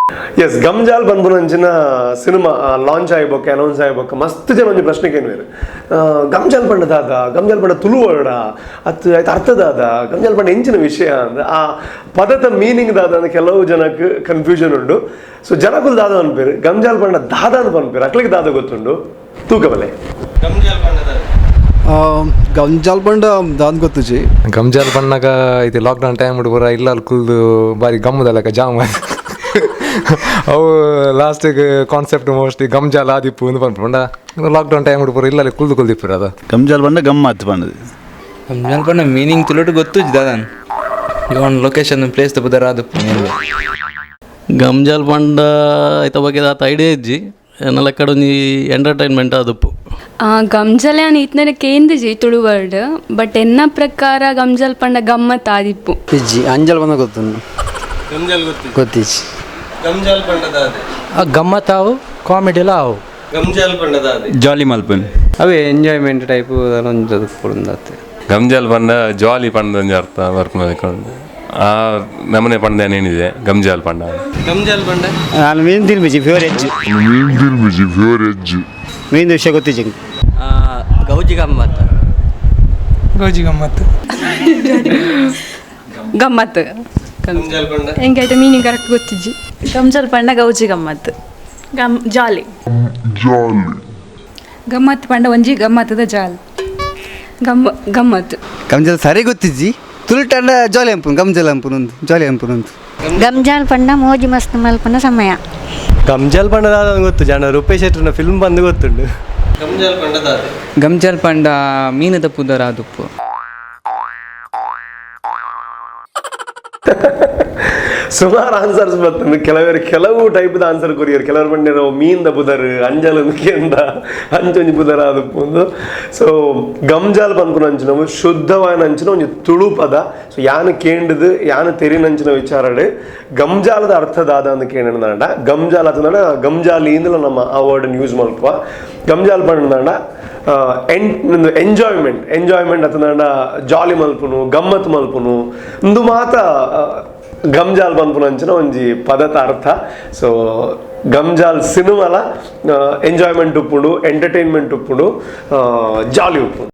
S, ಗಮ್ಜಾಲ್ ಪನ್ಪುನಂಚಿನ cinema launch ಆಯ್ಬೊಕ್ಕ, announce ಆಯ್ಬೊಕ್ಕ ಮಸ್ತ್ ಜನ ಒಂಜಿ ಪ್ರಶ್ನೆ ಕೇನ್ವೇರು. ಗಮ್ಜಾಲ್ ಪಂಡ ದಾದ? ಗಮ್ಜಾಲ್ ಪಂಡ ತುಳು ವರ್ಡ ಅತ್ತು? ಆಯ್ತು, ಅರ್ಥ ದಾದ? ಗಮ್ಜಾಲ್ ಪಂಡ ಎಂಚಿನ ವಿಷಯ ಅಂದ್, ಆ ಪದದ ಮೀನಿಂಗ್ ದಾದ ಅಂದ್ ಕೆಲವು ಜನಕ್ಕೆ ಕನ್ಫ್ಯೂಷನ್ ಉಂಡು. ಸೊ ಜನಕುಲು ದಾದ ಪನ್ಪೇರು? ಗಮ್ಜಾಲ್ ಪಂಡ ದಾದ ಅಂತ ಪನ್ಪೇರು? ಅಕ್ಲಿಗೆ ದಾದ ಗೊತ್ತುಂಡು? ತೂಕಬಲೆ. ಗಮ್ಜಾಲ್ ಪಂಡ? ಗಂಜಾಲ್ ಪಂಡ ದಾನ್ ಗೊತ್ತುಜಿ. ಗಮ್ಜಾಲ್ ಪಣ್ಣಗ ಇದು ಲಾಕ್ಡೌನ್ ಟೈಮ್ ಪೂರ ಇಲ್ಲ ಕುಲ್ದು ಬಾರಿ ಗಮ್ಮದಲ್ಲಕ ಜಾಮ್. ಅವು ಲಾಸ್ಟಿಗೆ ಕಾನ್ಸೆಪ್ಟ್ ಮೋಸ್ಟ್ಲಿ ಗಮ್ಜಾಲ್ ಆದಿಪ್ಪು ಅಂದ್ ಪನ್ಪುಂಡ. ಲಾಕ್ಡೌನ್ ಟೈಮ್ ಪೂರ ಇಲ್ಲ ಕುಲ್ದು ಕುಲ್ದಿಪ್ಪುರ ಅದ. ಗಮ್ಜಾಲ್ ಪಂಡ ಗಮ್ಮತ್ ಪಂಡದು. ಗಮ್ಜಾಲ್ ಪಂಡ ಮೀನಿಂಗ್ ತುಳುಟು ಗೊತ್ತುಜ್ಜಿ ದಾದನ್. ಇವನ್ ಲೊಕೇಶನ್ ಪ್ಲೇಸ್ ಪುದರ್ ಆದುಪ್ಪು. ಗಮ್ಜಾಲ್ ಪಂಡ ಐತ ಬಗ್ಗೆ ದಾತ ಐಡಿಯಾ ಇಜ್ಜಿ. ಎನ್ನ ಲೆಕ್ಕಡ್ ಒಂಜಿ ಎಂಟರ್ಟೈನ್ಮೆಂಟ್ ಆದುಪ್ಪು. ಗಮ್ಜಲ ಯಾನ್ ಇತ್ನರೆ ಕೇಂದಿಜಿ ತುಳು ವರ್ಡ್, ಬಟ್ ಎನ್ನ ಪ್ರಕಾರ ಗಮ್ಜಲ್ ಪಂಡ ಗಮ್ಮತ್ ಆದಿಪ್ಪು. ಇಜ್ಜಿ, ಅಂಜಲ್ ಬಂದ ಗೊತ್ತುಂಡು. ಗಮ್ಜಾಲ್ ಗೊತ್ತು? ಗೊತ್ತಿಜ್ಜಿ. ಗಮ್ಜಾಲ್ ಪಂಡ ದಾದೆ? ಗಮ್ಮತ್ತಾವು, ಕಾಮಿಡಿಲ ಆವು. ಗಮ್ಜಾಲ್ ಪಂಡ ದಾದೆ? ಜಾಲಿ ಮಲ್ಪನ್. ಅವೇ ಎಂಜಾಯ್ಮೆಂಟ್ ಟೈಪ್ ಒಂಜಿ ಪುಡುಂದಾತೆ. ಗಮ್ಜಾಲ್ ಪಂಡ ಜಾಲಿ ಪಂಡ ಒಂಜಿ ಅರ್ಥ ಬರ್ಪುನ. ಆ ನಮನೆ ಪಂಡ ಏನಿದೆ ಗಮ್ಜಾಲ್ ಪಂಡ. ಗಮ್ಜಾಲ್ ಪಂಡ? ನಾನು ಮೀನು ತಿನ್ಬಿಜಿ, ಪ್ಯೂರ್ ವೆಜ್. ಮೀನು ತಿನ್ಬಿಜಿ, ಪ್ಯೂರ್ ವೆಜ್. ಮೀನು ವಿಷಯ ಗೊತ್ತಿಜ್ಜಿ. ಗೌಜಿ ಗಮ್ಮತ್. ಗೌಜಿ ಗಮ್ಮತ್ತು. ಗಮ್ಮತ್. ಗಮ್ಜಾಲ್ ಪಂಡ? ಎಂಕೈತೆ ಮೀನಿಂಗ್ ಕರೆಕ್ಟ್ ಗೊತ್ತಿಜ್ಜಿ. ಗಮ್ಜಲ್ ಪಂಡ ಗೌಜಿ, ಗಮ್ಮತ್, ಗಮ್ ಜಾಲಿ. ಜಾಲಿ. ಗಮ್ಮತ್ ಪಂಡ ಒಂಜಿ ಗಮ್ಮತ್ತದ ಜಾಲ್. ಗಮ್ಮತ್. ಗಮ್ಜಲ್ ಸರಿ ಗೊತ್ತಿಜ್ಜಿ. ತುಳುಟಂಡ ಜಾಲಿ ಅಂಪುನು, ಗಮ್ಜಲ್ ಅಂಪುನೊಂದು, ಜಾಲಿ ಅಂಪುನೊಂದು. ಗಮ್ಜಾಲ್ ಪಂಡ ಮೋಜಿ ಮಸ್ತ್ ಮಲ್ಪುನ ಸಮಯ. ಗಮ್ಜಾಲ್ ಪಂಡ ದಾದ ಗೊತ್ತು ಜನ ರೂಪೇಶ್ ಶೆಟ್ಟರ್ನ ಫಿಲ್ಮ್ ಬಂದು ಗೊತ್ತುಂಡು. ಗಮ್ಜಾಲ್ ಪಂಡ ದಾದೆ? ಗಮ್ಜಾಲ್ ಪಂಡ ಮೀನದ ಪುದರ್ ಆದುಪ್ಪು. ಸುಮಾರು ಆನ್ಸರ್ಸ್ ಬರ್ತದೆ. ಕೆಲವರು ಕೆಲವು ಟೈಪ್ದ ಆನ್ಸರ್ ಕೊರಿಯರ್. ಕೆಲವರು ಪಂಡೇರು ಮೀನ್ದ ಪುದರ್, ಅಂಜಲ್ ಕೇಂದ ಅಂಚೊಂಜಿ ಪುದರ್ ಆದುಪ್ಪುಂದು. ಸೊ ಗಮ್ಜಾಲ್ ಪನ್ಪುನ ಅಂಚಿನವು ಶುದ್ಧವಾದ ಅಂಚಿನ ಒಂಜಿ ತುಳು ಪದ. ಸೊ ಯಾನ್ ಕೇಂಡದು, ಯಾನ್ ತೆರಿನಂಚಿನ ವಿಚಾರಡ್ ಗಮ್ಜಾಲದ ಅರ್ಥ ದಾದ ಅಂದ್ ಕೇಂಡಂಡ, ಗಮ್ಜಾಲ್ ಅತಂಡ ಗಮ್ಜಾಲಿ ಇಂದಲ ನಮ್ಮ ಆ ವರ್ಡ್ ಯೂಸ್ ಮಲ್ಪುವ. ಗಮ್ಜಾಲ್ ಪಂಡಂಡ ಎಂಜಾಯ್ಮೆಂಟ್, ಎಂಜಾಯ್ಮೆಂಟ್ ಅತಂಡ ಜಾಲಿ ಮಲ್ಪುನು, ಗಮ್ಮತ್ ಮಲ್ಪುನು, ಇಂದು ಮಾತ ಗಮ್ಜಾಲ್ ಪನ್ಪುನ ಅಂಚಿನ ಒಂಜಿ ಪದತ ಅರ್ಥ. ಸೊ ಗಮ್ಜಾಲ್ ಸಿನಿಮಾಲ ಎಂಜಾಯ್ಮೆಂಟ್ ಉಪ್ಪುಂಡು, ಎಂಟರ್ಟೈನ್ಮೆಂಟ್ ಉಪ್ಪುಂಡು, ಜಾಲಿ ಉಪ್ಪುಂಡು.